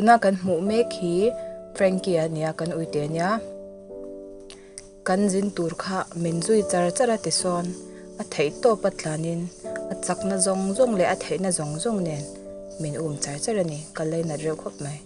Tuna kan hmuh mek hi Frankie a nia kan uite a nia kan zin tur kha min zui char char a tisawn a theih tawp a tlanin a chakna zawng zawng leh a theihna zawng zawng nen min um char char a ni ka lainat reuh khawp mai.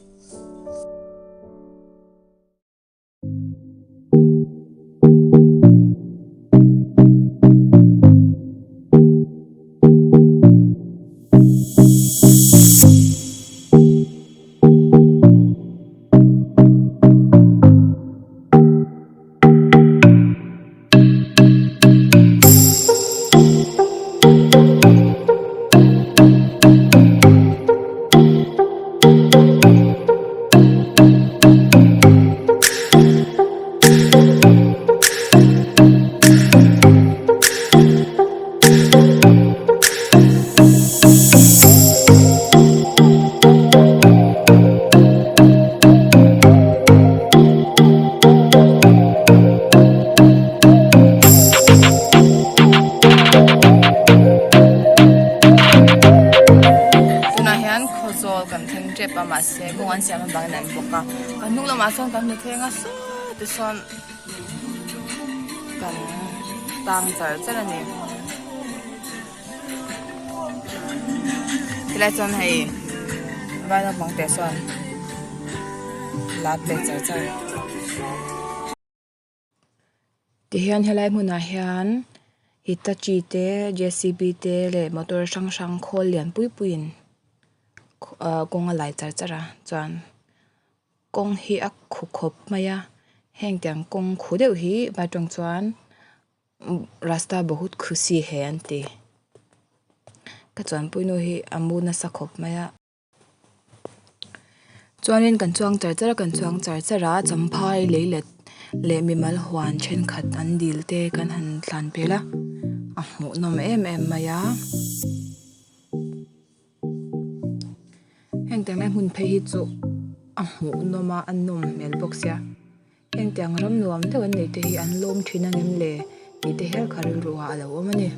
Tunah hian Khawzawl kan thleng tep a mahse kawng an siam avangin an bawk a kan hnung lamah sawn kan hmu thleng a saw te sawn kan tang char char a ni tilai chuan hei vai naupang te sawn lat leh char char. Tihian helai hmunah hian Hitachi te J C B te leh motor hrang hrang khawl lian pui puiin ahh kawng a lai char char a chuan kawng hi a khu khawp mai a heng tiang kawng khu deuh hi vai tawng chuan rasta bahut khusi he an ti ka chuanpui nu hi a mu nasa khawp mai a. Chuanin kan chuang char char a kan chuang char char a champhai lei let leh mimal huan thenkhat an dil te kan han thlan pel a a hmuhnawm em em mai a heng tiang lai hmun phei hi chu a hmuhnawm a a nawm hmel bawk sia heng tiang ram nuam deuh an neih te hi an lawm thin ang em le tih te hial kha rilru ah a lo awm a ni.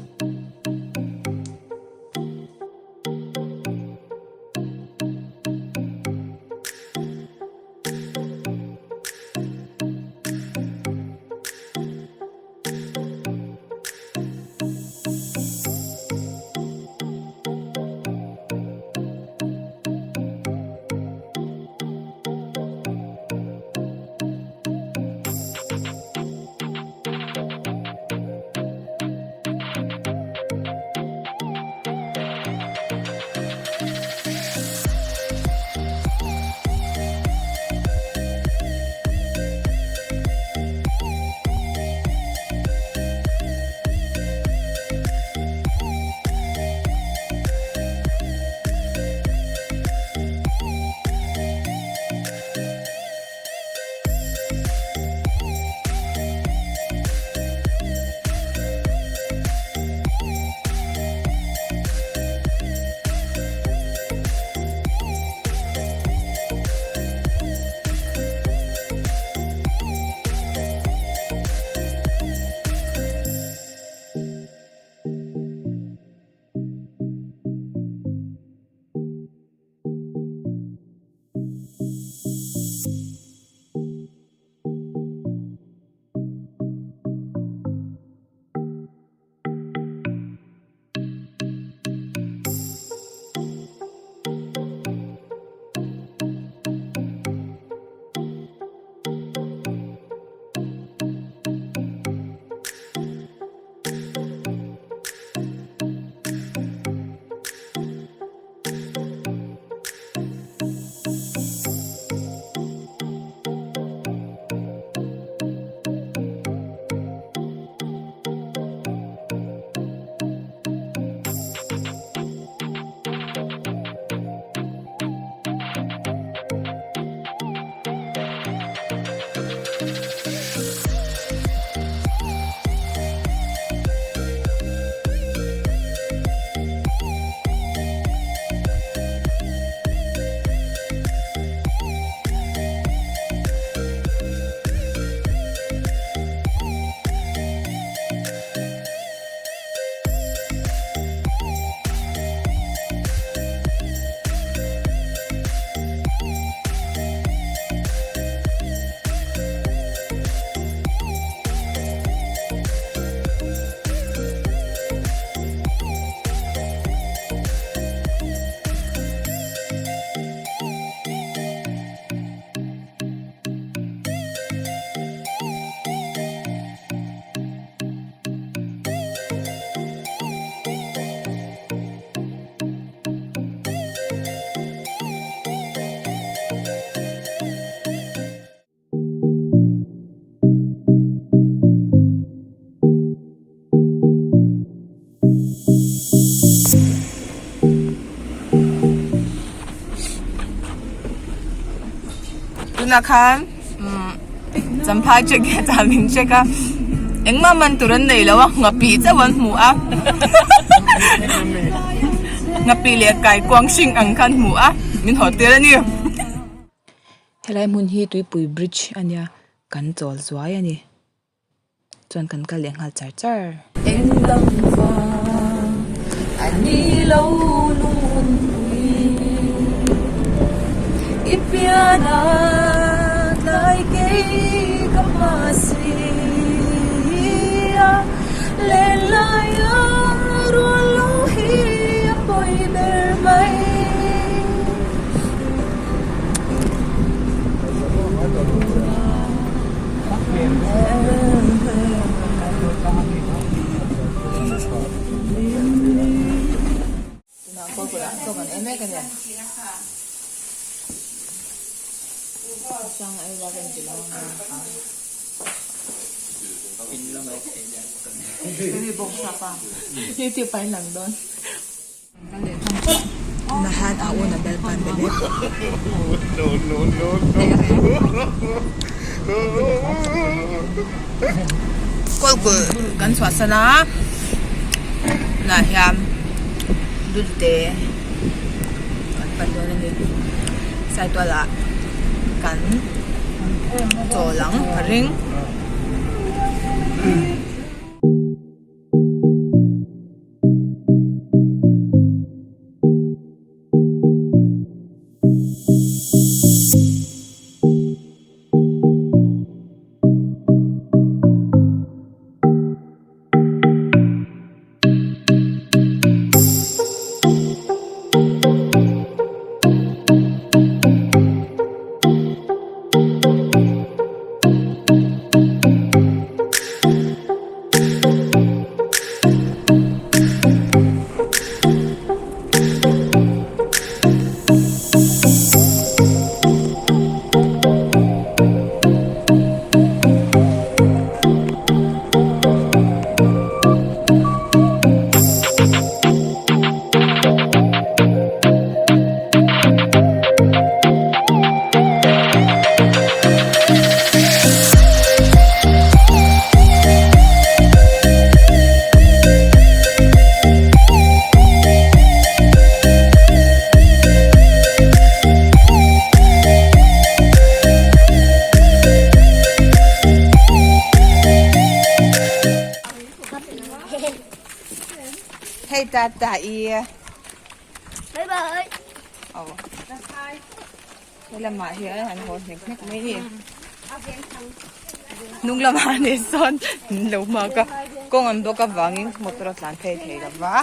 Tunah khan umm Champhai check gate ah min check a engmah man tur an nei lo a nghapih chauh an hmu a nghapih leh kaikuang hring ang kha an hmu a min haw tir a ni. Helai hmun hi tuipui bridge a nia kan chawl zuai a ni. Chuan kan kal leh nghal char char. Engdang vang a ni lo lunghunpui i pian a tlai kei ka hma si a lenlai a rual lo hi a pawi ber mai. Kawlkulh kan chhuahsan a tunah hian Dulte kan pan dawn a ni Saitualah kan chawl ang ka ring. Hei tata i Bye bye. Oh. Helamah hian an haw hnek hnek mai a ni. Hnung lamah nen sawn an lo hmak a, kawng an bawk avangin motor a tlan phei thei lo va.